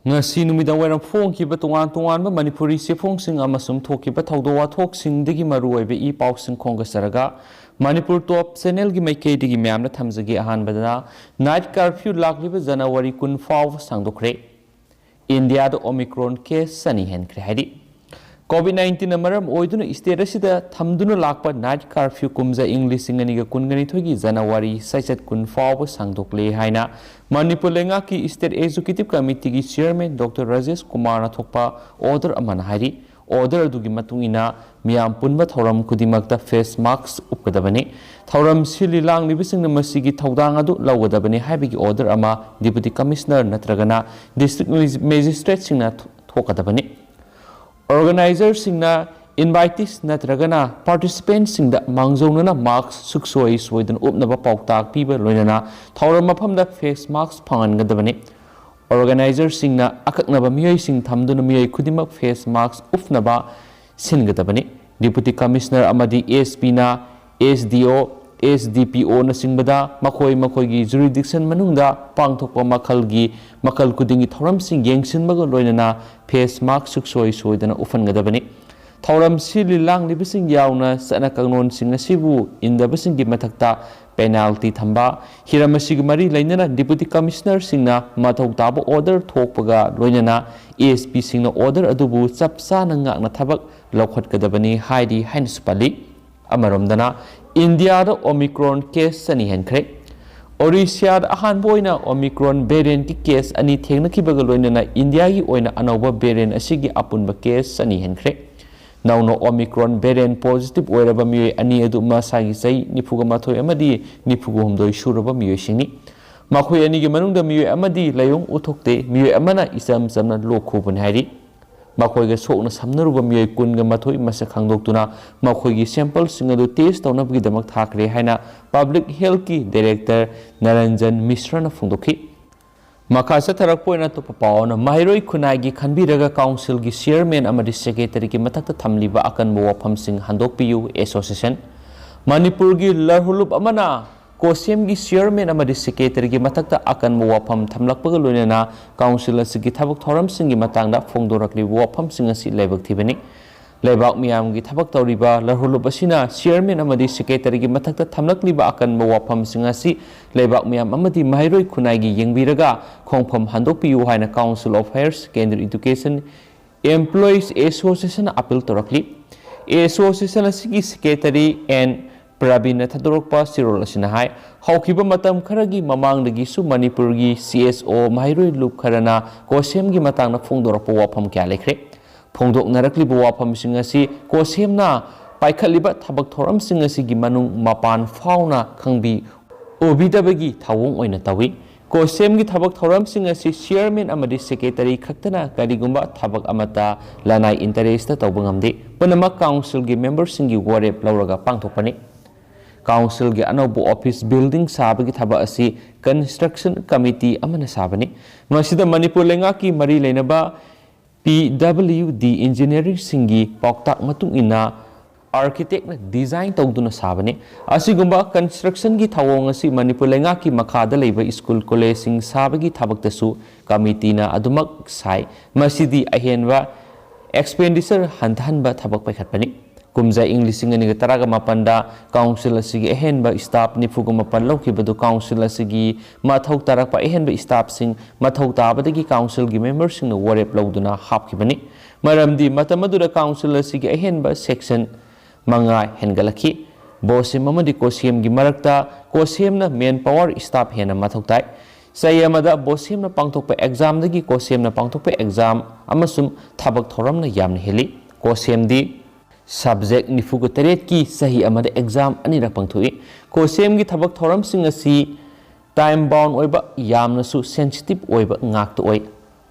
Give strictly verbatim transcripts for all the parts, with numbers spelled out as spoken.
ꯉꯁꯤ ꯅꯨꯃꯤꯗꯥꯡ ꯋꯥꯏꯔꯝ ꯐꯣꯡꯈꯤꯕ ꯇꯣꯉꯥꯟ ꯇꯣꯉꯥꯟꯕ ꯃꯅꯤꯄꯨꯔꯤ ꯆꯦꯐꯣꯡꯁꯤꯡ ꯑꯃꯁꯨꯡ ꯊꯣꯛꯈꯤꯕ ꯊꯧꯗꯣꯛ ꯋꯥꯊꯣꯛꯁꯤꯡꯗꯒꯤ ꯃꯔꯨꯑꯣꯏꯕ ꯏ ꯄꯥꯎꯁꯤꯡ ꯈꯣꯝꯒꯠꯆꯔꯒ, ꯃꯅꯤꯄꯨꯔ ꯇꯣꯞ ꯆꯦꯅꯦꯜꯒꯤ ꯃꯥꯏꯀꯩꯗꯒꯤ ꯃꯌꯥꯝꯗ ꯊꯝꯖꯒꯦ꯫ ꯑꯍꯥꯟꯕꯗꯅ, ꯅꯥꯏꯠ ꯀꯔꯐ꯭ꯌꯨ ꯂꯥꯛꯂꯤꯕ ꯖꯅꯋꯥꯔꯤ ꯀꯨꯟ ꯐꯥꯎꯕ ꯁꯥꯡꯗꯣꯛꯈ꯭ꯔꯦ꯫ ꯏꯟꯗꯤꯌꯥꯗ ꯑꯣꯃꯤꯀ꯭ꯔꯣꯟ ꯀꯦꯁ ꯆꯅꯤ ꯍꯦꯟꯈ꯭ꯔꯦ ꯍꯥꯏꯔꯤ꯫ ꯀꯣꯚꯤꯗ ꯅꯥꯏꯟꯇꯤꯟꯅ ꯃꯔꯝ ꯑꯣꯏꯗꯨꯅ ꯁ꯭ꯇꯦꯠ ꯑꯁꯤꯗ ꯊꯝꯗꯨꯅ ꯂꯥꯛꯄ ꯅꯥꯏꯠ ꯀꯔꯐ꯭ꯌꯨ ꯀꯨꯝꯖꯥ ꯏꯪ ꯂꯤꯁꯤꯡ ꯑꯅꯤꯒ ꯀꯨꯟꯒꯅꯤꯊꯣꯏꯒꯤ ꯖꯅꯋꯥꯔꯤ ꯆꯩꯆꯠ ꯀꯨꯟ ꯐꯥꯎꯕ ꯁꯥꯡꯗꯣꯛꯂꯦ ꯍꯥꯏꯅ ꯃꯅꯤꯄꯨꯔ ꯂꯩꯉꯥꯛꯀꯤ ꯁ꯭ꯇꯦꯠ ꯑꯦꯛꯖꯤꯀ꯭ꯌꯨꯇꯤꯚ ꯀꯃꯤꯇꯤꯒꯤ ꯆꯤꯌꯔꯃꯦꯟ ꯗꯣꯛꯇꯔ ꯔꯥꯖꯦꯁ ꯀꯨꯃꯥꯔꯅ ꯊꯣꯛꯄ ꯑꯣꯔꯗꯔ ꯑꯃꯅ ꯍꯥꯏꯔꯤ꯫ ꯑꯣꯔꯗꯔ ꯑꯗꯨꯒꯤ ꯃꯇꯨꯡ ꯏꯟꯅ ꯃꯤꯌꯥꯝ ꯄꯨꯟꯕ ꯊꯧꯔꯝ ꯈꯨꯗꯤꯡꯃꯛꯇ ꯐꯦꯁ ꯃꯥꯁꯛ ꯎꯞꯀꯗꯕꯅꯤ꯫ ꯊꯧꯔꯝ ꯁꯤꯜꯂꯤ ꯂꯥꯡꯂꯤꯕꯁꯤꯡꯅ ꯃꯁꯤꯒꯤ ꯊꯧꯗꯥꯡ ꯑꯗꯨ ꯂꯧꯒꯗꯕꯅꯤ ꯍꯥꯏꯕꯒꯤ ꯑꯣꯔꯗꯔ ꯑꯃ ꯗꯤꯄꯨꯇꯤ ꯀꯃꯤꯁꯅꯔ ꯅꯠꯇ꯭ꯔꯒꯅ ꯗꯤꯁꯇ꯭ꯔꯤꯛ ꯃꯦꯖꯤꯁꯇ꯭ꯔꯦꯠꯁꯤꯡꯅ ꯊꯣꯛꯀꯗꯕꯅꯤ꯫ ꯑꯣꯔꯒꯅꯥꯏꯖꯔꯁꯤꯡꯅ ꯏꯟꯚꯥꯏꯇꯤꯁ ꯅꯠꯇ꯭ꯔꯒꯅ ꯄꯥꯔꯇꯤꯁꯤꯄꯦꯟꯠꯁꯤꯡꯗ ꯃꯥꯡꯖꯧꯅꯅ ꯃꯥꯁꯛ ꯁꯨꯛꯁꯣꯏ ꯁꯣꯏꯗꯅ ꯎꯞꯅꯕ ꯄꯥꯎꯇꯥꯛ ꯄꯤꯕ ꯂꯣꯏꯅꯅ ꯊꯧꯔꯝ ꯃꯐꯝꯗ ꯐꯦꯁ ꯃꯥꯁꯛ ꯐꯪꯍꯟꯒꯗꯕꯅꯤ꯫ ꯑꯣꯔꯒꯅꯥꯏꯖꯔꯁꯤꯡꯅ ꯑꯀꯛꯅꯕ ꯃꯤꯑꯣꯏꯁꯤꯡ ꯊꯝꯗꯨꯅ ꯃꯤꯑꯣꯏ ꯈꯨꯗꯤꯡꯃꯛ ꯐꯦꯁ ꯃꯥꯁꯛ ꯎꯞꯅꯕ ꯁꯤꯟꯒꯗꯕꯅꯤ꯫ ꯗꯤꯄꯨꯇꯤ ꯀꯃꯤꯁꯅꯔ ꯑꯃꯗꯤ ꯑꯦꯁ ꯄꯤꯅ ꯑꯦꯁ ꯗꯤ ꯑꯣ, ꯑꯦꯁ ꯗꯤ ꯄꯤ ꯑꯣꯅꯆꯤꯡꯕꯗ ꯃꯈꯣꯏ ꯃꯈꯣꯏꯒꯤ ꯖꯨꯔꯤꯗꯤꯛꯁꯟ ꯃꯅꯨꯡꯗ ꯄꯥꯡꯊꯣꯛꯄ ꯃꯈꯜꯒꯤ, ꯃꯈꯜ ꯈꯨꯗꯤꯡꯒꯤ ꯊꯧꯔꯝꯁꯤꯡ ꯌꯦꯡꯁꯤꯟꯕꯒ ꯂꯣꯏꯅꯅ ꯐꯦꯁ ꯃꯥꯁꯛ ꯁꯨꯛꯁꯣꯏ ꯁꯣꯏꯗꯅ ꯎꯞꯍꯟꯒꯗꯕꯅꯤ꯫ ꯊꯧꯔꯝ ꯁꯤꯜꯂꯤ ꯂꯥꯡꯂꯤꯕꯁꯤꯡ ꯌꯥꯎꯅ ꯆꯠꯅ ꯀꯥꯡꯂꯣꯟꯁꯤꯡ ꯑꯁꯤꯕꯨ ꯏꯟꯗꯕꯁꯤꯡꯒꯤ ꯃꯊꯛꯇ ꯄꯦꯅꯥꯜꯇꯤ ꯊꯝꯕ, ꯍꯤꯔꯝ ꯑꯁꯤꯒꯤ ꯃꯔꯤ ꯂꯩꯅꯅ ꯗꯤꯄꯨꯇꯤ ꯀꯃꯤꯁꯅꯔꯁꯤꯡꯅ ꯃꯊꯧ ꯇꯥꯕ ꯑꯣꯔꯗꯔ ꯊꯣꯛꯄꯒ ꯂꯣꯏꯅꯅ ꯑꯦꯁ ꯄꯤꯁꯤꯡꯅ ꯑꯣꯔꯗꯔ ꯑꯗꯨꯕꯨ ꯆꯞ ꯆꯥꯅ ꯉꯥꯛꯅ ꯊꯕꯛ ꯂꯧꯈꯠꯀꯗꯕꯅꯤ ꯍꯥꯏꯔꯤ ꯍꯥꯏꯅꯁꯨ ꯄꯜꯂꯤ꯫ ꯑꯃꯔꯣꯝꯗꯅ, ꯏꯟꯗꯤꯌꯥꯗ ꯑꯣꯃꯤꯀ꯭ꯔꯣꯟ ꯀꯦꯁ ꯆꯅꯤ ꯍꯦꯟꯈ꯭ꯔꯦ꯫ ꯑꯣꯔꯤꯁꯤꯌꯥꯗ ꯑꯍꯥꯟꯕ ꯑꯣꯏꯅ ꯑꯣꯃꯤꯀ꯭ꯔꯣꯟ ꯚꯦꯔꯤꯌꯦꯟꯠꯀꯤ ꯀꯦꯁ ꯑꯅꯤ ꯊꯦꯡꯅꯈꯤꯕꯒ ꯂꯣꯏꯅꯅ ꯏꯟꯗꯤꯌꯥꯒꯤ ꯑꯣꯏꯅ ꯑꯅꯧꯕ ꯚꯦꯔꯤꯌꯦꯟꯠ ꯑꯁꯤꯒꯤ ꯑꯄꯨꯟꯕ ꯀꯦꯁ ꯆꯅꯤ ꯍꯦꯟꯈ꯭ꯔꯦ꯫ ꯅꯧꯅ ꯑꯣꯃꯤꯀ꯭ꯔꯣꯟ ꯚꯦꯔꯤꯌꯦꯟꯠ ꯄꯣꯖꯤꯇꯤꯚ ꯑꯣꯏꯔꯕ ꯃꯤꯑꯣꯏ ꯑꯅꯤ ꯑꯗꯨ ꯃꯁꯥꯒꯤ ꯆꯍꯤ ꯅꯤꯐꯨꯒ ꯃꯥꯊꯣꯏ ꯑꯃꯗꯤ ꯅꯤꯐꯨꯒ ꯍꯨꯝꯗꯣꯏ ꯁꯨꯔꯕ ꯃꯤꯑꯣꯏꯁꯤꯡꯅꯤ꯫ ꯃꯈꯣꯏ ꯑꯅꯤꯒꯤ ꯃꯅꯨꯡꯗ ꯃꯤꯑꯣꯏ ꯑꯃꯗꯤ ꯂꯥꯏꯑꯣꯡ ꯎꯠꯊꯣꯛꯇꯦ, ꯃꯤꯑꯣꯏ ꯑꯃꯅ ꯏꯆꯝ ꯆꯝꯅ ꯂꯣꯛ ꯈꯨꯕꯅꯤ ꯍꯥꯏꯔꯤ꯫ ꯃꯈꯣꯏꯒ ꯁꯣꯛꯅ ꯁꯝꯅꯔꯨꯕ ꯃꯤꯑꯣꯏ ꯀꯨꯟꯒ ꯃꯥꯊꯣꯏ ꯃꯁꯛ ꯈꯪꯗꯣꯛꯇꯨꯅ ꯃꯈꯣꯏꯒꯤ ꯁꯦꯝꯄꯜꯁꯤꯡ ꯑꯗꯨ ꯇꯦꯁ ꯇꯧꯅꯕꯒꯤꯗꯃꯛ ꯊꯥꯈ꯭ꯔꯦ ꯍꯥꯏꯅ ꯄꯕ꯭ꯂꯤꯛ ꯍꯦꯜꯊꯀꯤ ꯗꯥꯏꯔꯦꯛꯇꯔ ꯅꯔꯟꯖꯟ ꯃꯤꯁ꯭ꯔꯅ ꯐꯣꯡꯗꯣꯛꯈꯤ꯫ ꯃꯈꯥ ꯆꯠꯊꯔꯛꯄ ꯑꯣꯏꯅ ꯑꯇꯣꯞꯄ ꯄꯥꯎ ꯑꯃꯅ, ꯃꯍꯩꯔꯣꯏ ꯈꯨꯟꯅꯥꯏꯒꯤ ꯈꯟꯕꯤꯔꯒ ꯀꯥꯎꯟꯁꯤꯜꯒꯤ ꯆꯤꯌꯔꯃꯦꯟ ꯑꯃꯗꯤ ꯁꯦꯀ꯭ꯔꯦꯇꯔꯤꯒꯤ ꯃꯊꯛꯇ ꯊꯝꯂꯤꯕ ꯑꯀꯟꯕ ꯋꯥꯐꯝꯁꯤꯡ ꯍꯟꯗꯣꯛꯄꯤꯌꯨ ꯑꯦꯁꯣꯁꯤꯌꯦꯁꯟ꯫ ꯃꯅꯤꯄꯨꯔꯒꯤ ꯂꯔꯍꯨꯂꯨꯞ ꯑꯃꯅ ꯀꯣꯁꯦꯝꯒꯤ ꯆꯤꯌꯔꯃꯦꯟ ꯑꯃꯗꯤ ꯁꯦꯀ꯭ꯔꯦꯇꯔꯤꯒꯤ ꯃꯊꯛꯇ ꯑꯀꯟꯕ ꯋꯥꯐꯝ ꯊꯝꯂꯛꯄꯒ ꯂꯣꯏꯅꯅ ꯀꯥꯎꯟꯁꯤꯜ ꯑꯁꯤꯒꯤ ꯊꯕꯛ ꯊꯧꯔꯝꯁꯤꯡꯒꯤ ꯃꯇꯥꯡꯗ ꯐꯣꯡꯗꯣꯔꯛꯂꯤꯕ ꯋꯥꯐꯝꯁꯤꯡ ꯑꯁꯤ ꯂꯥꯏꯕꯛ ꯊꯤꯕꯅꯤ꯫ ꯂꯩꯕꯥꯛ ꯃꯤꯌꯥꯝꯒꯤ ꯊꯕꯛ ꯇꯧꯔꯤꯕ ꯂꯧꯍꯨꯂꯨꯞ ꯑꯁꯤꯅ ꯆꯤꯌꯔꯃꯦꯟ ꯑꯃꯗꯤ ꯁꯦꯀ꯭ꯔꯦꯇꯔꯤꯒꯤ ꯃꯊꯛꯇ ꯊꯝꯂꯛꯂꯤꯕ ꯑꯀꯟꯕ ꯋꯥꯐꯝꯁꯤꯡ ꯑꯁꯤ ꯂꯩꯕꯥꯛ ꯃꯤꯌꯥꯝ ꯑꯃꯗꯤ ꯃꯍꯩꯔꯣꯏ ꯈꯨꯟꯅꯥꯏꯒꯤ ꯌꯦꯡꯕꯤꯔꯒ ꯈꯣꯡꯐꯝ ꯍꯟꯗꯣꯛꯄꯤꯌꯨ ꯍꯥꯏꯅ Council of Higher Secondary Education Employees Association appeal ꯇꯧꯔꯛꯂꯤ꯫ ꯑꯦꯁꯣꯁꯤꯌꯦꯁꯟ ꯑꯁꯤꯒꯤ ꯁꯦꯀ꯭ꯔꯦꯇꯔꯤ ꯑꯦꯟ ꯄ꯭ꯔꯕꯤꯟꯅ ꯊꯥꯗꯣꯔꯛꯄ ꯆꯦꯔꯣꯜ ꯑꯁꯤꯅ ꯍꯥꯏ, ꯍꯧꯈꯤꯕ ꯃꯇꯝ ꯈꯔꯒꯤ ꯃꯃꯥꯡꯗꯒꯤꯁꯨ ꯃꯅꯤꯄꯨꯔꯒꯤ ꯁꯤ ꯑꯦꯁ ꯑꯣ ꯃꯍꯩꯔꯣꯏ ꯂꯨꯞ ꯈꯔꯅ ꯀꯣꯁꯦꯝꯒꯤ ꯃꯇꯥꯡꯗ ꯐꯣꯡꯗꯣꯔꯛꯄ ꯋꯥꯐꯝ ꯀꯌꯥ ꯂꯩꯈ꯭ꯔꯦ꯫ ꯐꯣꯡꯗꯣꯛꯅꯔꯛꯂꯤꯕ ꯋꯥꯐꯝꯁꯤꯡ ꯑꯁꯤ ꯀꯣꯁꯦꯝꯅ ꯄꯥꯏꯈꯠꯂꯤꯕ ꯊꯕꯛ ꯊꯧꯔꯝꯁꯤꯡ ꯑꯁꯤꯒꯤ ꯃꯅꯨꯡ ꯃꯄꯥꯟ ꯐꯥꯎꯅ ꯈꯪꯕꯤ ꯎꯕꯤꯗꯕꯒꯤ ꯊꯧꯑꯣꯡ ꯑꯣꯏꯅ ꯇꯧꯏ꯫ ꯀꯣꯁꯦꯝꯒꯤ ꯊꯕꯛ ꯊꯧꯔꯝꯁꯤꯡ ꯑꯁꯤ ꯆꯤꯌꯔꯃꯦꯟ ꯑꯃꯗꯤ ꯁꯦꯀ꯭ꯔꯦꯇꯔꯤ ꯈꯛꯇꯅ ꯀꯔꯤꯒꯨꯝꯕ ꯊꯕꯛ ꯑꯃꯠꯇ ꯂꯅꯥꯏ ꯏꯟꯇꯔꯦꯁꯇ ꯇꯧꯕ ꯉꯝꯗꯦ꯫ ꯄꯨꯝꯅꯃꯛ ꯀꯥꯎꯟꯁꯤꯜꯒꯤ ꯃꯦꯝꯕꯔꯁꯤꯡꯒꯤ ꯋꯥꯔꯦꯞ ꯂꯧꯔꯒ ꯄꯥꯡꯊꯣꯛꯄꯅꯤ꯫ ꯀꯥꯎꯟꯁꯤꯜꯒꯤ ꯑꯅꯧꯕ ꯑꯣꯐꯤꯁ ꯕꯤꯜꯗꯤꯡ ꯁꯥꯕꯒꯤ ꯊꯕꯛ ꯑꯁꯤ ꯀꯟꯁꯇ꯭ꯔꯛꯁꯟ ꯀꯃꯤꯇꯤ ꯑꯃꯅ ꯁꯥꯕꯅꯤ꯫ ꯃꯁꯤꯗ ꯃꯅꯤꯄꯨꯔ ꯂꯩꯉꯥꯛꯀꯤ ꯃꯔꯤ ꯂꯩꯅꯕ ꯄꯤ ꯗꯕ꯭ꯂꯤꯎ ꯗꯤ ꯏꯟꯖꯤꯅꯤꯌꯔꯁꯤꯡꯒꯤ ꯄꯥꯎꯇꯥꯛ ꯃꯇꯨꯡ ꯏꯟꯅ ꯑꯥꯔꯀꯤꯇꯦꯛꯅ ꯗꯤꯖꯥꯏꯟ ꯇꯧꯗꯨꯅ ꯁꯥꯕꯅꯤ꯫ ꯑꯁꯤꯒꯨꯝꯕ ꯀꯟꯁꯇ꯭ꯔꯛꯁꯟꯒꯤ ꯊꯧꯑꯣꯡ ꯑꯁꯤ ꯃꯅꯤꯄꯨꯔ ꯂꯩꯉꯥꯛꯀꯤ ꯃꯈꯥꯗ ꯂꯩꯕ ꯁ꯭ꯀꯨꯜ ꯀꯣꯂꯦꯖꯁꯤꯡ ꯁꯥꯕꯒꯤ ꯊꯕꯛꯇꯁꯨ ꯀꯃꯤꯇꯤꯅ ꯑꯗꯨꯃꯛ ꯁꯥꯏ꯫ ꯃꯁꯤꯗꯤ ꯑꯍꯦꯟꯕ ꯑꯦꯛꯁꯄꯦꯟꯗꯤꯆꯔ ꯍꯟꯊꯍꯟꯕ ꯊꯕꯛ ꯄꯥꯏꯈꯠꯄꯅꯤ꯫ ꯀꯨꯝꯖꯥ ꯏꯪ ꯂꯤꯁꯤꯡ ꯑꯅꯤꯒ ꯇꯔꯥꯒ ꯃꯥꯄꯟꯗ ꯀꯥꯎꯟꯁꯤꯜ ꯑꯁꯤꯒꯤ ꯑꯍꯦꯟꯕ ꯁ꯭ꯇꯥꯐ ꯅꯤꯐꯨꯒ ꯃꯥꯄꯟ ꯂꯧꯈꯤꯕꯗꯨ ꯀꯥꯎꯟꯁꯤꯜ ꯑꯁꯤꯒꯤ ꯃꯊꯧ ꯇꯥꯔꯛꯄ ꯑꯍꯦꯟꯕ ꯁ꯭ꯇꯥꯐꯁꯤꯡ ꯃꯊꯧ ꯇꯥꯕꯗꯒꯤ ꯀꯥꯎꯟꯁꯤꯜꯒꯤ ꯃꯦꯝꯕꯔꯁꯤꯡꯅ ꯋꯥꯔꯦꯞ ꯂꯧꯗꯨꯅ ꯍꯥꯞꯈꯤꯕꯅꯤ꯫ ꯃꯔꯝꯗꯤ ꯃꯇꯝ ꯑꯗꯨꯗ ꯀꯥꯎꯟꯁꯤꯜ ꯑꯁꯤꯒꯤ ꯑꯍꯦꯟꯕ ꯁꯦꯛꯁꯟ ꯃꯉꯥ ꯍꯦꯟꯒꯠꯂꯛꯈꯤ꯫ ꯕꯣꯁꯦꯝ ꯑꯃꯗꯤ ꯀꯣꯁꯦꯝꯒꯤ ꯃꯔꯛꯇ ꯀꯣꯁꯦꯝꯅ ꯃꯦꯟ ꯄꯥꯋꯔ ꯁ꯭ꯇꯥꯐ ꯍꯦꯟꯅ ꯃꯊꯧ ꯇꯥꯏ꯫ ꯆꯍꯤ ꯑꯃꯗ ꯕꯣꯁꯦꯝꯅ ꯄꯥꯡꯊꯣꯛꯄ ꯑꯦꯛꯖꯥꯝꯗꯒꯤ ꯀꯣꯁꯦꯝꯅ ꯄꯥꯡꯊꯣꯛꯄ ꯑꯦꯛꯖꯥꯝ ꯑꯃꯁꯨꯡ ꯊꯕꯛ ꯊꯧꯔꯝꯅ ꯌꯥꯝꯅ ꯍꯦꯜꯂꯤ꯫ ꯀꯣꯁꯦꯝꯗꯤ ꯁꯕꯖꯦꯛ ꯅꯤꯐꯨꯒ ꯇꯔꯦꯠꯀꯤ ꯆꯍꯤ ꯑꯃꯗ ꯑꯦꯛꯖꯥꯝ ꯑꯅꯤꯔꯛ ꯄꯥꯡꯊꯣꯛꯏ꯫ ꯀꯣꯁꯦꯝꯒꯤ ꯊꯕꯛ ꯊꯧꯔꯝꯁꯤꯡ ꯑꯁꯤ ꯇꯥꯏꯝ ꯕꯥꯎꯟ ꯑꯣꯏꯕ, ꯌꯥꯝꯅꯁꯨ ꯁꯦꯟꯁꯤꯇꯤꯚ ꯑꯣꯏꯕ ꯉꯥꯛꯇ ꯑꯣꯏ꯫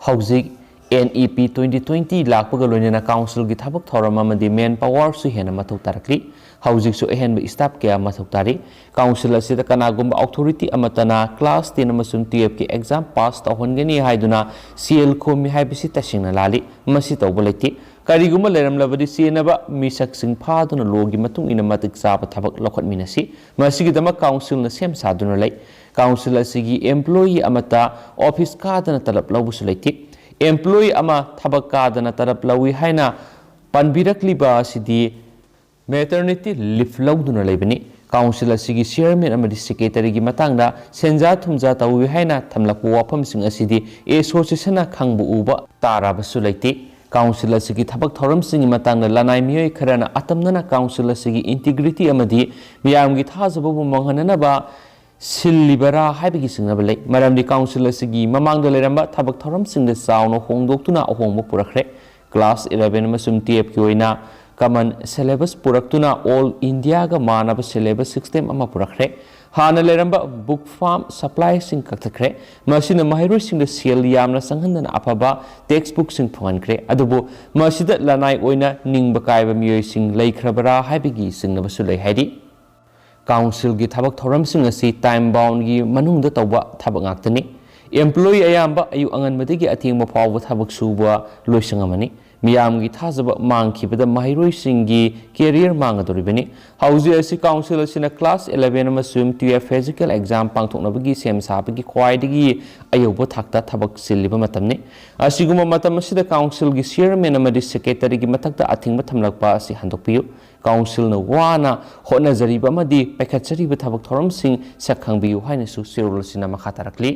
ꯍꯧꯖꯤꯛ ꯑꯦꯟ ꯏ ꯄꯤ twenty twenty ꯂꯥꯛꯄꯒ ꯂꯣꯏꯅꯅ ꯀꯥꯎꯟꯁꯤꯜꯒꯤ ꯊꯕꯛ ꯊꯧꯔꯝ ꯑꯃꯗꯤ ꯃꯦꯟ ꯄꯥꯋꯔꯁꯨ ꯍꯦꯟꯅ ꯃꯊꯧ ꯇꯥꯔꯛꯂꯤ꯫ ꯍꯧꯖꯤꯛꯁꯨ ꯑꯍꯦꯟꯕ ꯁ꯭ꯇꯥꯐ ꯀꯌꯥ ꯃꯊꯧ ꯇꯥꯔꯤ꯫ ꯀꯥꯎꯟꯁꯤꯜ ꯑꯁꯤꯗ ꯀꯅꯥꯒꯨꯝꯕ ꯑꯣꯊꯣꯔꯤꯇꯤ ꯑꯃꯠꯇꯅ ꯀ꯭ꯂꯥꯁ ꯇꯦꯟ ꯑꯃꯁꯨꯡ ꯇꯨꯌꯦꯜꯐꯀꯤ ꯑꯦꯛꯖꯥꯝ ꯄꯥꯁ ꯇꯧꯍꯟꯒꯅꯤ ꯍꯥꯏꯗꯨꯅ ꯁꯦꯜ ꯈꯣꯝꯃꯤ ꯍꯥꯏꯕꯁꯤ ꯇꯁꯦꯡꯅ ꯂꯥꯜꯂꯤ꯫ ꯃꯁꯤ ꯇꯧꯕ ꯂꯩꯇꯦ꯫ ꯀꯔꯤꯒꯨꯝꯕ ꯂꯩꯔꯝꯂꯕꯗꯤ ꯆꯦꯟꯅꯕ ꯃꯤꯁꯛꯁꯤꯡ ꯐꯥꯗꯨꯅ ꯂꯣꯒꯤ ꯃꯇꯨꯡ ꯏꯟꯅ ꯃꯇꯤꯛ ꯆꯥꯕ ꯊꯕꯛ ꯂꯧꯈꯠꯃꯤꯟꯅꯁꯤ꯫ ꯃꯁꯤꯒꯤꯗꯃꯛ ꯀꯥꯎꯟꯁꯤꯜꯅ ꯁꯦꯝ ꯁꯥꯗꯨꯅ ꯂꯩ꯫ ꯀꯥꯎꯟꯁꯤꯜ ꯑꯁꯤꯒꯤ ꯑꯦꯝꯄ꯭ꯂꯣꯌꯤ ꯑꯃꯠꯇ ꯑꯣꯐꯤꯁ ꯀꯥꯗꯅ ꯇꯂꯕ ꯂꯧꯕꯁꯨ ꯂꯩꯇꯦ꯫ ꯑꯦꯝꯄ꯭ꯂꯣꯌꯤ ꯑꯃ ꯊꯕꯛ ꯀꯥꯗꯅ ꯇꯂꯕ ꯂꯧꯏ ꯍꯥꯏꯅ ꯄꯟꯕꯤꯔꯛꯂꯤꯕ ꯑꯁꯤꯗꯤ ꯃꯦꯇꯔꯅꯤꯇꯤ ꯂꯤꯐ ꯂꯧꯗꯨꯅ ꯂꯩꯕꯅꯤ꯫ ꯀꯥꯎꯟꯁꯤꯜ ꯑꯁꯤꯒꯤ ꯆꯤꯌꯔꯃꯦꯟ ꯑꯃꯗꯤ ꯁꯦꯀ꯭ꯔꯦꯇꯔꯤꯒꯤ ꯃꯇꯥꯡꯗ ꯁꯦꯟꯖꯥ ꯊꯨꯝꯖꯥ ꯇꯧꯏ ꯍꯥꯏꯅ ꯊꯝꯂꯛꯄ ꯋꯥꯐꯝꯁꯤꯡ ꯑꯁꯤꯗꯤ ꯑꯦꯁꯣꯁꯤꯌꯦꯁꯟꯅ ꯈꯪꯕ ꯎꯕ ꯇꯥꯔꯕꯁꯨ ꯂꯩꯇꯦ꯫ ꯀꯥꯎꯟꯁꯤꯜ ꯑꯁꯤꯒꯤ ꯊꯕꯛ ꯊꯧꯔꯝꯁꯤꯡꯒꯤ ꯃꯇꯥꯡꯗ ꯂꯅꯥꯏ ꯃꯤꯑꯣꯏ ꯈꯔꯅ ꯑꯇꯝꯅꯅ ꯀꯥꯎꯟꯁꯤꯜ ꯑꯁꯤꯒꯤ ꯏꯟꯇꯤꯒ꯭ꯔꯤꯇꯤ ꯑꯃꯗꯤ ꯃꯤꯌꯥꯝꯒꯤ ꯊꯥꯖꯕꯕꯨ ꯃꯥꯡꯍꯟꯅꯅꯕ ꯁꯤꯜꯂꯤꯕꯔꯥ ꯍꯥꯏꯕꯒꯤ ꯆꯤꯡꯅꯕ ꯂꯩ꯫ ꯃꯔꯝꯗꯤ ꯀꯥꯎꯟꯁꯤꯜ ꯑꯁꯤꯒꯤ ꯃꯃꯥꯡꯗ ꯂꯩꯔꯝꯕ ꯊꯕꯛ ꯊꯧꯔꯝꯁꯤꯡꯗ ꯆꯥꯎꯅ ꯍꯣꯡꯗꯣꯛꯇꯨꯅ ꯑꯍꯣꯡꯕ ꯄꯨꯔꯛꯈ꯭ꯔꯦ꯫ ꯀ꯭ꯂꯥꯁ ꯏꯂꯚꯦꯟ ꯑꯃꯁꯨꯡ ꯇꯨꯌꯦꯜꯐꯀꯤ ꯑꯣꯏꯅ ꯀꯃꯟ ꯁꯦꯂꯦꯕꯁ ꯄꯨꯔꯛꯇꯨꯅ ꯑꯣꯜ ꯏꯟꯗꯤꯌꯥꯒ ꯃꯥꯟꯅꯕ ꯁꯦꯂꯦꯕꯁ ꯁꯤꯁꯇꯦꯝ ꯑꯃ ꯄꯨꯔꯛꯈ꯭ꯔꯦ꯫ ꯍꯥꯟꯅ ꯂꯩꯔꯝꯕ ꯕꯨꯛ ꯐꯥꯝ ꯁꯄ꯭ꯂꯥꯏꯁꯤꯡ ꯀꯛꯊꯠꯈ꯭ꯔꯦ꯫ ꯃꯁꯤꯅ ꯃꯍꯩꯔꯣꯏꯁꯤꯡꯗ ꯁꯦꯜ ꯌꯥꯝꯅ ꯆꯪꯍꯟꯗꯅ ꯑꯐꯕ ꯇꯦꯛꯁ ꯕꯨꯛꯁꯤꯡ ꯐꯪꯍꯟꯈ꯭ꯔꯦ꯫ ꯑꯗꯨꯕꯨ ꯃꯁꯤꯗ ꯂꯅꯥꯏ ꯑꯣꯏꯅ ꯅꯤꯡꯕ ꯀꯥꯏꯕ ꯃꯤꯑꯣꯏꯁꯤꯡ ꯂꯩꯈ꯭ꯔꯕꯔꯥ ꯍꯥꯏꯕꯒꯤ ꯆꯤꯡꯅꯕꯁꯨ ꯂꯩ ꯍꯥꯏꯔꯤ꯫ ꯀꯥꯎꯟꯁꯤꯜꯒꯤ ꯊꯕꯛ ꯊꯧꯔꯝꯁꯤꯡ ꯑꯁꯤ ꯇꯥꯏꯝ ꯕꯥꯎꯟꯒꯤ ꯃꯅꯨꯡꯗ ꯇꯧꯕ ꯊꯕꯛ ꯉꯥꯛꯇꯅꯤ꯫ ꯑꯦꯝꯄ꯭ꯂꯣꯌꯤ ꯑꯌꯥꯝꯕ ꯑꯌꯨꯛ ꯑꯉꯟꯕꯗꯒꯤ ꯑꯊꯦꯡꯕ ꯐꯥꯎꯕ ꯊꯕꯛ ꯁꯨꯕ ꯂꯣꯏꯁꯪ ꯑꯃꯅꯤ꯫ ꯃꯤꯌꯥꯝꯒꯤ ꯊꯥꯖꯕ ꯃꯥꯡꯈꯤꯕꯗ ꯃꯍꯩꯔꯣꯏꯁꯤꯡꯒꯤ ꯀꯦꯔꯤꯌꯔ ꯃꯥꯡꯒꯗꯧꯔꯤꯕꯅꯤ꯫ ꯍꯧꯖꯤꯛ ꯑꯁꯤ ꯀꯥꯎꯟꯁꯤꯜ ꯑꯁꯤꯅ ꯀ꯭ꯂꯥꯁ ꯏꯂꯚꯦꯟ ꯑꯃꯁꯨꯡ ꯇꯨꯌꯦꯜꯐ ꯐꯤꯖꯤꯀꯦꯜ ꯑꯦꯛꯖꯥꯝ ꯄꯥꯡꯊꯣꯛꯅꯕꯒꯤ ꯁꯦꯝ ꯁꯥꯕꯒꯤ ꯈ꯭ꯋꯥꯏꯗꯒꯤ ꯑꯌꯧꯕ ꯊꯥꯛꯇ ꯊꯕꯛ ꯆꯤꯜꯂꯤꯕ ꯃꯇꯝꯅꯤ꯫ ꯑꯁꯤꯒꯨꯝꯕ ꯃꯇꯝ ꯑꯁꯤꯗ ꯀꯥꯎꯟꯁꯤꯜꯒꯤ ꯆꯤꯌꯔꯃꯦꯟ ꯑꯃꯗꯤ ꯁꯦꯀ꯭ꯔꯦꯇꯔꯤꯒꯤ ꯃꯊꯛꯇ ꯑꯊꯤꯡꯕ ꯊꯝꯂꯛꯄ ꯑꯁꯤ ꯍꯟꯗꯣꯛꯄꯤꯌꯨ꯫ ꯀꯥꯎꯟꯁꯤꯜꯅ ꯋꯥꯅ ꯍꯣꯠꯅꯖꯔꯤꯕ ꯑꯃꯗꯤ ꯄꯥꯏꯈꯠꯆꯔꯤꯕ ꯊꯕꯛ ꯊꯧꯔꯝꯁꯤꯡ ꯁꯛ ꯈꯪꯕꯤꯌꯨ ꯍꯥꯏꯅꯁꯨ ꯆꯦꯔꯣꯜ ꯑꯁꯤꯅ ꯃꯈꯥ ꯇꯥꯔꯛꯂꯤ꯫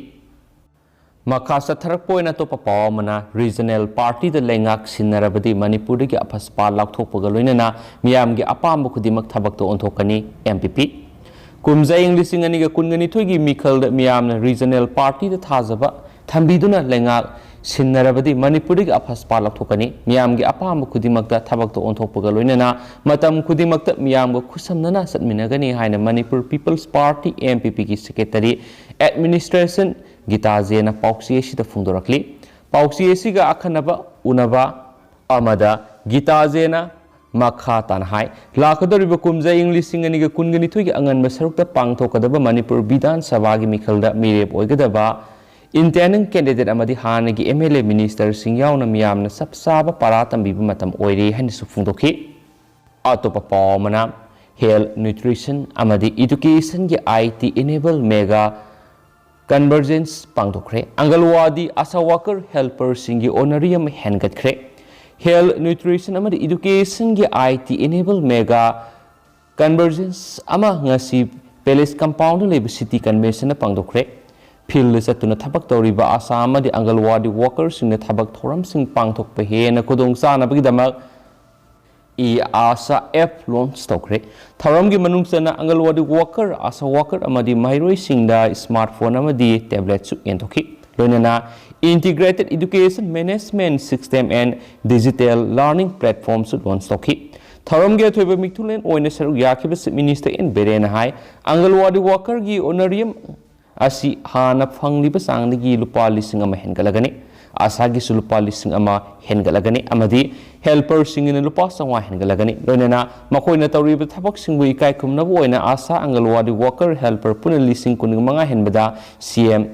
ꯃꯈꯥ ꯆꯠꯊꯔꯛꯄ ꯑꯣꯏꯅ ꯑꯇꯣꯞꯄ ꯄꯥꯎ ꯑꯃꯅ, ꯔꯤꯖꯅꯦꯜ ꯄꯥꯔꯇꯤꯗ ꯂꯩꯉꯥꯛ ꯁꯤꯟꯅꯔꯕꯗꯤ ꯃꯅꯤꯄꯨꯔꯗꯒꯤ ꯑꯐꯁꯄꯥ ꯂꯥꯎꯊꯣꯛꯄꯒ ꯂꯣꯏꯅꯅ ꯃꯤꯌꯥꯝꯒꯤ ꯑꯄꯥꯝꯕ ꯈꯨꯗꯤꯡꯃꯛ ꯊꯕꯛꯇ ꯑꯣꯟꯊꯣꯛꯀꯅꯤ, ꯑꯦꯝ ꯄꯤ ꯄꯤ꯫ ꯀꯨꯝꯖꯥ ꯏꯪ ꯂꯤꯁꯤꯡ ꯑꯅꯤꯒ ꯀꯨꯟꯒ ꯅꯤꯊꯣꯏꯒꯤ ꯃꯤꯈꯜꯗ ꯃꯤꯌꯥꯝꯅ ꯔꯤꯖꯅꯦꯜ ꯄꯥꯔꯇꯤꯗ ꯊꯥꯖꯕ ꯊꯝꯕꯤꯗꯨꯅ ꯂꯩꯉꯥꯛ ꯁꯤꯟꯅꯔꯕꯗꯤ ꯃꯅꯤꯄꯨꯔꯗꯒꯤ ꯑꯐꯁꯄꯥ ꯂꯧꯊꯣꯛꯀꯅꯤ꯫ ꯃꯤꯌꯥꯝꯒꯤ ꯑꯄꯥꯝꯕ ꯈꯨꯗꯤꯡꯃꯛꯇ ꯊꯕꯛꯇ ꯑꯣꯟꯊꯣꯛꯄꯒ ꯂꯣꯏꯅꯅ ꯃꯇꯝ ꯈꯨꯗꯤꯡꯃꯛꯇ ꯃꯤꯌꯥꯝꯒ ꯈꯨꯠꯁꯝꯅꯅ ꯆꯠꯃꯤꯟꯅꯒꯅꯤ ꯍꯥꯏꯅ Manipur people's party, M P ꯄꯤꯒꯤ ꯁꯦꯀ꯭ꯔꯦꯇꯔꯤ ꯑꯦꯗꯃꯤꯅꯤꯁꯇ꯭ꯔꯦꯁꯟ ꯒꯤꯇꯥꯖꯦꯅ ꯄꯥꯎꯆꯦ ꯑꯁꯤꯗ ꯐꯣꯡꯗꯣꯔꯛꯂꯤ꯫ ꯄꯥꯎꯆꯦ ꯑꯁꯤꯒ ꯑꯈꯟꯅꯕ ꯎꯅꯕ ꯑꯃꯗ ꯒꯤꯇꯥꯖꯦꯅ ꯃꯈꯥ ꯇꯥꯅ ꯍꯥꯏ, ꯂꯥꯛꯀꯗꯧꯔꯤꯕ ꯀꯨꯝꯖꯥ ꯏꯪ ꯂꯤꯁꯤꯡ ꯑꯅꯤꯒ ꯀꯨꯟꯒ ꯅꯤꯊꯣꯏꯒꯤ ꯑꯉꯟꯕ ꯁꯔꯨꯛꯇ ꯄꯥꯡꯊꯣꯛꯀꯗꯕ ꯃꯅꯤꯄꯨꯔ ꯕꯤꯙꯥꯟ ꯁꯚꯥꯒꯤ ꯃꯤꯈꯜꯗ ꯃꯤꯔꯦꯞ ꯑꯣꯏꯒꯗꯕ Intending candidate ꯑꯃꯗꯤ ꯍꯥꯟꯅꯒꯤ M L A ministerꯁꯤꯡ ꯌꯥꯎꯅ ꯃꯤꯌꯥꯝꯅ ꯆꯞ ꯆꯥꯕ ꯄꯔꯥ ꯇꯝꯕꯤꯕ ꯃꯇꯝ ꯑꯣꯏꯔꯦ ꯍꯥꯏꯅꯁꯨ ꯐꯣꯡꯗꯣꯛꯈꯤ꯫ ꯑꯇꯣꯞꯄ ꯄꯥꯎ ꯑꯃꯅ, health, nutrition ꯑꯃꯗꯤ educationꯒꯤ I T enable mega convergence ꯄꯥꯡꯊꯣꯛꯈ꯭ꯔꯦ꯫ Anganwadi Asha worker helperꯁꯤꯡꯒꯤ honorarium ꯍꯦꯟꯒꯠꯈ꯭ꯔꯦ꯫ Health, nutrition ꯑꯃꯗꯤ educationꯒꯤ I T enable mega convergence ꯑꯃ ꯉꯁꯤ Palace compoundꯗ ꯂꯩꯕ City Conventionꯗ ꯄꯥꯡꯊꯣꯛꯈ꯭ꯔꯦ꯫ Fieldꯗ ꯆꯠꯇꯨꯅ ꯊꯕꯛ ꯇꯧꯔꯤꯕ ꯑꯥꯁꯥ ꯑꯃꯗꯤ ꯑꯪꯒꯜꯋꯥꯗꯤ workerꯁꯤꯡꯅ ꯊꯕꯛ ꯊꯧꯔꯝꯁꯤꯡ ꯄꯥꯡꯊꯣꯛꯄ ꯍꯦꯟꯅ ꯈꯨꯗꯣꯡꯆꯥꯅꯕꯒꯤꯗꯃꯛ E-ASHA app launch ꯇꯧꯈ꯭ꯔꯦ꯫ ꯊꯧꯔꯝꯒꯤ ꯃꯅꯨꯡ ꯆꯟꯅ ꯑꯪꯒꯜꯋꯥꯗꯤ worker, ꯑꯥꯁꯥ worker ꯑꯃꯗꯤ ꯃꯍꯩꯔꯣꯏꯁꯤꯡꯗ smartphone ꯑꯃꯗꯤ tabletꯁꯨ ꯌꯦꯟꯊꯣꯛꯈꯤ꯫ ꯂꯣꯏꯅꯅ Integrated Education Management System and Digital Learning Platformꯁꯨ launch ꯇꯧꯈꯤ꯫ ꯊꯧꯔꯝꯒꯤ ꯑꯊꯣꯏꯕ ꯃꯤꯊꯨꯡꯂꯦꯟ ꯑꯣꯏꯅ ꯁꯔꯨꯛ ꯌꯥꯈꯤꯕ Chief Minister N ꯕꯤꯔꯦꯟꯅ ꯍꯥꯏ, ꯑꯪꯒꯜꯋꯥꯗꯤ workerꯒꯤ honorarium ꯑꯁꯤ ꯍꯥꯟꯅ ꯐꯪꯂꯤꯕ ꯆꯥꯡꯗꯒꯤ ꯂꯨꯄꯥ ꯂꯤꯁꯤꯡ ꯑꯃ ꯍꯦꯟꯒꯠꯂꯒꯅꯤ꯫ ꯑꯥꯁꯥꯒꯤꯁꯨ ꯂꯨꯄꯥ ꯂꯤꯁꯤꯡ ꯑꯃ ꯍꯦꯟꯒꯠꯂꯒꯅꯤ ꯑꯃꯗꯤ helperꯁꯤꯡꯒꯤꯅ ꯂꯨꯄꯥ ꯆꯥꯝꯃꯉꯥ ꯍꯦꯟꯒꯠꯂꯒꯅꯤ꯫ ꯂꯣꯏꯅꯅ ꯃꯈꯣꯏꯅ ꯇꯧꯔꯤꯕ ꯊꯕꯛꯁꯤꯡꯕꯨ ꯏꯀꯥꯏ ꯈꯨꯝꯅꯕ ꯑꯣꯏꯅ ꯑꯥꯁꯥ, ꯑꯪꯒꯜꯋꯥꯗꯤ worker, helper ꯄꯨꯟꯅ ꯂꯤꯁꯤꯡ ꯀꯨꯟꯒ ꯃꯉꯥ ꯍꯦꯟꯕꯗ C M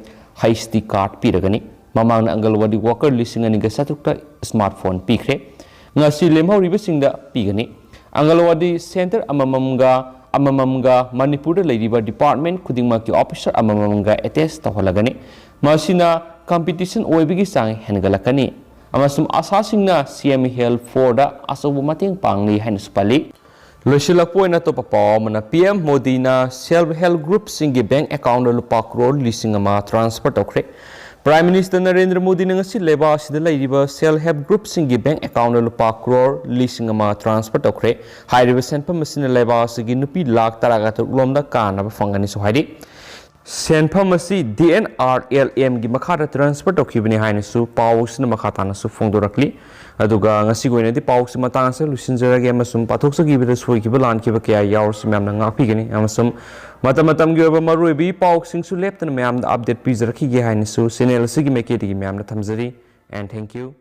H D card ꯄꯤꯔꯒꯅꯤ꯫ ꯃꯃꯥꯡꯗ ꯑꯪꯒꯜꯋꯥꯗꯤ worker ꯂꯤꯁꯤꯡ ꯑꯅꯤꯒ ꯆꯥꯇ꯭ꯔꯨꯛꯇ smartphone ꯄꯤꯈ꯭ꯔꯦ꯫ ꯉꯁꯤ ꯂꯦꯝꯍꯧꯔꯤꯕꯁꯤꯡꯗ ꯄꯤꯒꯅꯤ꯫ ꯑꯪꯒꯜꯋꯥꯗꯤ center ꯑꯃꯃꯝꯒ ꯑꯃꯃꯝꯒ ꯃꯅꯤꯄꯨꯔꯗ ꯂꯩꯔꯤꯕ department ꯈꯨꯗꯤꯡꯃꯛꯀꯤ officer ꯑꯃꯃꯝꯒ attach ꯇꯧꯍꯜꯂꯒꯅꯤ꯫ ꯃꯁꯤꯅ competition ꯑꯣꯏꯕꯒꯤ ꯆꯥꯡ ꯍꯦꯟꯒꯠꯂꯛꯀꯅꯤ ꯑꯃꯁꯨꯡ ꯑꯥꯁꯥꯁꯤꯡꯅ C M Health fourꯗ ꯑꯆꯧꯕ ꯃꯇꯦꯡ ꯄꯥꯡꯂꯤ ꯍꯥꯏꯅꯁꯨ ꯄꯜꯂꯤ꯫ ꯂꯣꯏꯁꯤꯜꯂꯛꯄ ꯑꯣꯏꯅ ꯑꯇꯣꯞꯄ ꯄꯥꯎ ꯑꯃꯅ, P M ꯃꯣꯗꯤꯅ self help groupꯁꯤꯡꯒꯤ bank accountꯗ ꯂꯨꯄꯥ ꯀ꯭ꯔꯣꯔ ꯂꯤꯁꯤꯡ ꯑꯃ transfer ꯇꯧꯈ꯭ꯔꯦ꯫ Prime Minister ꯅꯔꯦꯟꯗ꯭ꯔ ꯃꯣꯗꯤꯅ ꯉꯁꯤ ꯂꯩꯕꯥꯛ ꯑꯁꯤꯗ ꯂꯩꯔꯤꯕ self help groupꯁꯤꯡꯒꯤ bank accountꯗ ꯂꯨꯄꯥ ꯀ꯭ꯔꯣꯔ ꯂꯤꯁꯤꯡ ꯑꯃ transfer ꯇꯧꯈ꯭ꯔꯦ꯫ ꯍꯥꯏꯔꯤꯕ ꯁꯦꯟꯐꯝ ꯑꯁꯤꯅ ꯂꯩꯕꯥꯛ ꯑꯁꯤꯒꯤ ꯅꯨꯄꯤ ꯂꯥꯈ ꯇꯔꯥꯒ ꯇꯔꯨꯛ ꯂꯣꯝꯗ ꯀꯥꯟꯅꯕ ꯐꯪꯒꯅꯤꯁꯨ ꯍꯥꯏꯔꯤ꯫ ꯁꯦꯟꯐꯝ ꯑꯁꯤ D N R L Mꯒꯤ ꯃꯈꯥꯗ transfer ꯇꯧꯈꯤꯕꯅꯤ ꯍꯥꯏꯅꯁꯨ ꯄꯥꯎ ꯑꯁꯤꯅ ꯃꯈꯥ ꯇꯥꯅꯁꯨ ꯐꯣꯡꯗꯣꯔꯛꯂꯤ꯫ ꯑꯗꯨꯒ ꯉꯁꯤꯒꯤ ꯑꯣꯏꯅꯗꯤ ꯄꯥꯎꯁꯤ ꯃꯇꯥꯡ ꯑꯁꯤꯗ ꯂꯣꯏꯁꯤꯟꯖꯔꯒꯦ ꯑꯃꯁꯨꯡ ꯄꯥꯊꯣꯛꯆꯈꯤꯕꯗ ꯁꯣꯏꯈꯤꯕ ꯂꯥꯟꯈꯤꯕ ꯀꯌꯥ ꯌꯥꯎꯔꯁꯨ ꯃꯌꯥꯝꯅ ꯉꯥꯛꯄꯤꯒꯅꯤ ꯑꯃꯁꯨꯡ ꯃꯇꯝ ꯃꯇꯝꯒꯤ ꯑꯣꯏꯕ ꯃꯔꯨꯑꯣꯏꯕ ꯄꯥꯎꯁꯤꯡꯁꯨ ꯂꯦꯞꯇꯅ ꯃꯌꯥꯝꯗ update ꯄꯤꯖꯔꯛꯈꯤꯒꯦ ꯍꯥꯏꯅꯁꯨ channel ꯑꯁꯤꯒꯤ ꯃꯥꯏꯀꯩꯗꯒꯤ ꯃꯌꯥꯝꯗ ꯊꯝꯖꯔꯤ꯫ And thank you.